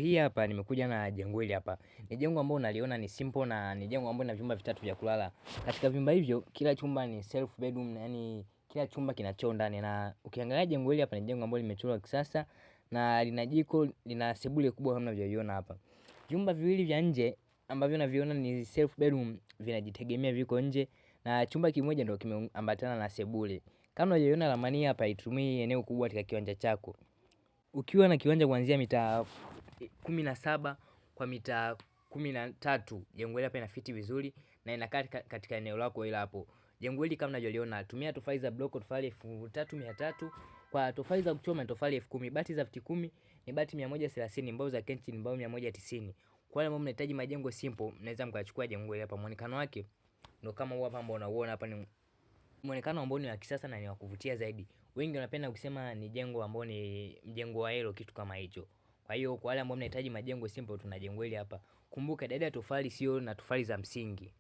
hii hapa nimekuja na jengo hili hapa. Ni jengo ambalo unaliona ni simple na ni jengo ambalo lina vyumba vitatu vya kulala. Katika vyumba hivyo kila chumba ni self bedroom, yani kila chumba kina choo ndani, na ukiangalia jengo hili hapa ni jengo ambalo limechorwa kisasa na lina jiko, lina sebule kubwa kama unavyoiona hapa. Vyumba viwili vya nje ambavyo unaviona ni self bedroom vinajitegemea, viko nje na chumba kimoja ndio kimeambatana na sebule. Kama unavyoiona ramani hapa haitumii eneo kubwa katika kiwanja chako. Ukiwa na kiwanja kuanzia mita 17 kwa mita 13, jengo hili hapa inafiti vizuri na inakaa katika eneo lako hilo hapo. Jengo hili kama unavyoliona, tumia tofali za block, tofali 3300 kwa tofali za kuchoma tofali 10,000, bati za futi 10 ni bati 130, mbao za kenchi ni mbao 190. Kwa wale ambao mnahitaji majengo simple, mnaweza mkachukua jengo hili hapa. Muonekano wake ndio kama huu hapa ambao unauona hapa, ni muonekano ambao ni wa kisasa na ni wa kuvutia zaidi. Wengi wanapenda kusema ni jengo ambao ni mjengo wa helo, kitu kama hicho. Kwa hiyo kwa wale ambao mnahitaji majengo simple, tuna jengo hili hapa. Kumbuka idadi ya tofali sio na tofali za msingi.